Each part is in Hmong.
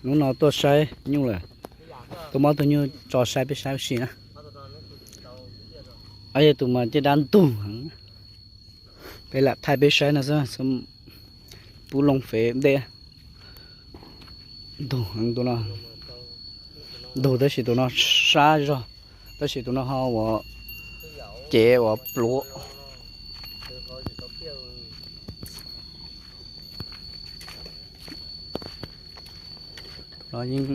Hnub no tuaj saib nyuj lawm, tuaj muab tus nyuj tso saib peb saib ua si na. Yog tus mas caj dab ntug heev, peb lam thaij peb saib no xwb, pub loo fev ntej. Ntug heev tus no, ntug tab sis tus no sab zog, tab sis tus no ho ua cev ua pluav. Tus no yeej,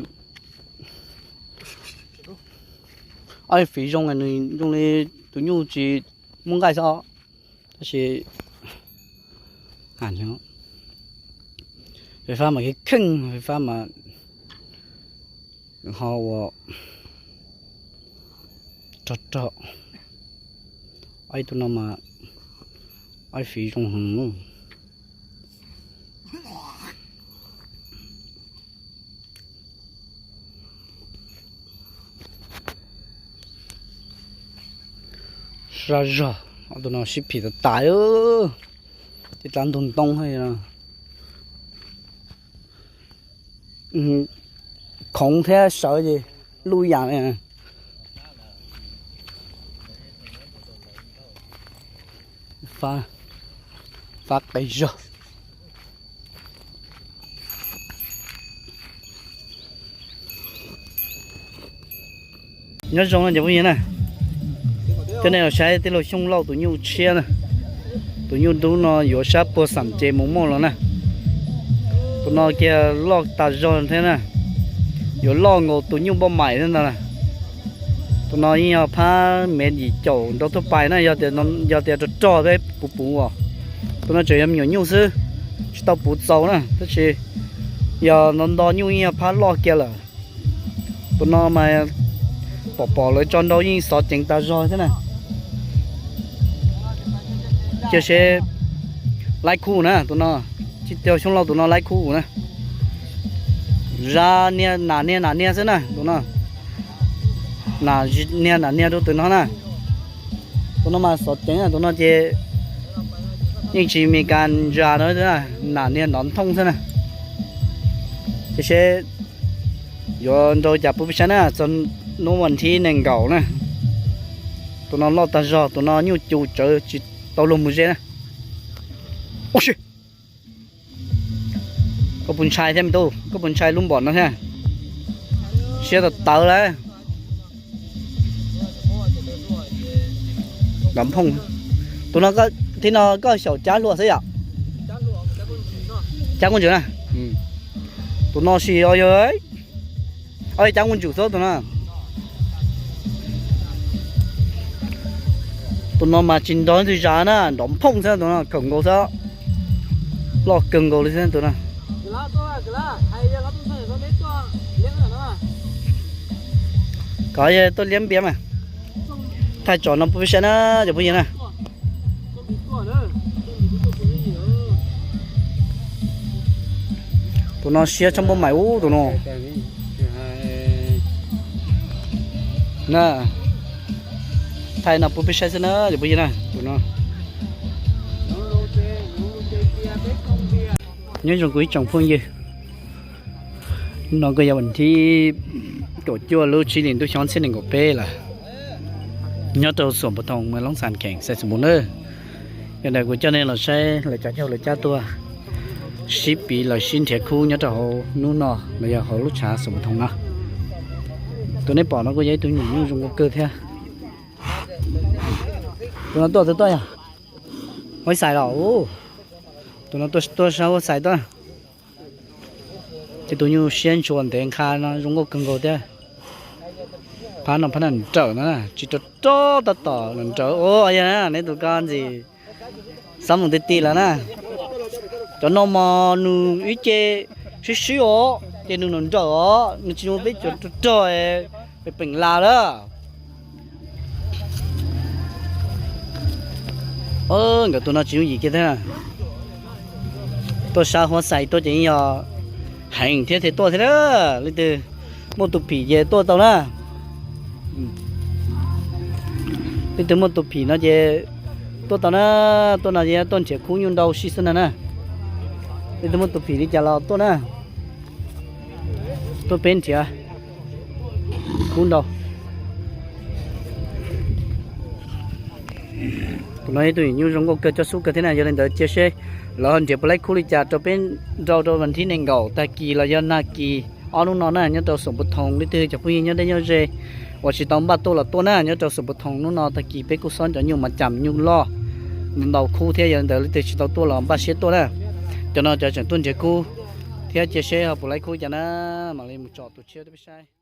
ob fiv zoo nws zoo li tus nyuj tsis muaj nqaij xwb, tab sis fais fab mas kheej, fais fab mas ho ua rog rog. Ob tus no mas ob fiv zoo heev. Sab zog, ob tus no sib phim tas tas, ces dlaab ntug ntoo no. Khoov thiab sawv ces luj yam li. Fab qis zog. Nyob zoo no cov phooj ywg na, coj nej los saib tij laug Xyooj Lauj tus nyuj tshiab na. Tus nyuj dub no yuav sab puag Xam Ces mus muaj los na. Tus no kiag loj tas zog thiab na, yuav loj nkaus tus nyuj npauj maim thiab ntag na. Tus no yeej yog phab mev yim caum nrau tuaj pais na, yog tias rog rog peb puv puv os. Tus no tseem yog me nyuam nyuj xwb, tsis tau puv txaus na, tab sis yog nto nto nyuj yeej yog phab loj kiag lawm. Tus no mas pom pom lawv tso nrau yeej xov ceev tas zog thiab na. Cia seb laib khub na tus no, tij laug Xyooj Lauj tus no laib khub na. Zaj niag nas niag nas niag xwb na tus no. Nas niag nas niag rau tus no na. Tus no mas xov ceev, tus no ces yeej tsis Meskas zas no, nas niag nov nthooj xwb na. Cia seb yuav nrau cas pub peb saib na, txog hnub vas thib nees nkaum na. Tus no loj tag zog, tus no nyuj cus tsawv tsis tau luag mus ze na. Koj puas ntshai thiab me tub, koj puas ntshai lub npom no thiab? Siab tawv tawv lawm. Nrov nphooj. Tus no, thib no koj xyaum cab hlua xwb yom? Cab kuj ntsws na. Tus no sis o yog, o cab kuj ntsws xwb tus no. Tus no mas tsis nrog leej twg zas na, nrov nphooj xwb tus no, khawm nkaus xwb. Loj kawg nkaus li xwb tus no. Kov tuaj liab npiab mas. Thaij tsom no pub peb saib na cov phooj ywg na. Tus no siab tshaj npauj maim ub tus no. Na, thaij no pub peb saib xwb na cov phooj ywg na, tus no. Nyob zoo kuv ib tsoom phooj ywg, hnub no kuj yog vas thib kaum cuaj lub tsib hlis ntuj xyoo txhiab nees nkaum peb lawm, nyob rau Xuam Pus Thoo, Moos Loob Xas, Kheem Xais Xus Npus nawb. Yog ntawm kuv coj nej los saib lawv cov caug lawv cab tuaj sib piv lawv sib nrhiav khub nyob rau hauv hnub no los yog hauv lub tshav Xuam Pus Thoo no. Tus nej pom no kuj yog ib tug nyuam nyuj zoo nkauj kawg thiab. Tus no tuaj twb tuaj yog Huab Xais los, tus no tuaj sab Huab Xais tuaj. Ces tus nyuj siab ntshua ntev nqha no zoo nkauj kawg nkaus thiab. Phab no phab nrawm no tsis rog rog tab tom nrawm os, yog neb tus koj ntxim xav mus ti ti lawm na. Cov no mos nws ib ce sib sib os, ces nws nrawm nrawm os, nws tsis zoo peb cov rog rog pem peem las lawm. Nkawd tus no tsis yooj yim kiag thiab. Tuaj sab Huab Xais tuaj ces yeej yog heev thiab thiaj tuaj thiab, leej twg Muaj tus phim ces tuaj tau na. Leej twg muaj tus phim no ces tuaj tau na. Tuaj no ces tuaj nrhiav khub nyuj nrau si xwb na na. Leej twg muaj tus phim li cas los tuaj na. Tuaj peb nrhiav khub nrau. Tus no ib tug nyuj zoo nkauj kawg, coj xub kawg thiab na. Yog li ntawd cia seb lawv nrhiav puas laib khub li cas rau peb nrau rau vas thib nees nkaum tag kis los yog nag kis ob hnub no na, nyob rau Xum Pus Thoo. Leej twg cov phooj ywg nyob deb nyob ze uas tsis tau npaj tuaj los tuaj na, nyob rau Xum Pus Thoo hnub no tag kis peb kuj xob cov nyuj mas cas nyuj loj ntau khub thiab. Yog li ntawd leej twg tsis tau tuaj los npaj siab tuaj na. Cov no cov tseem tuaj nrhiav khub thiab, cia seb ho puas laib khub li cas na. Mam li mus tsom tus tshiab rau peb saib.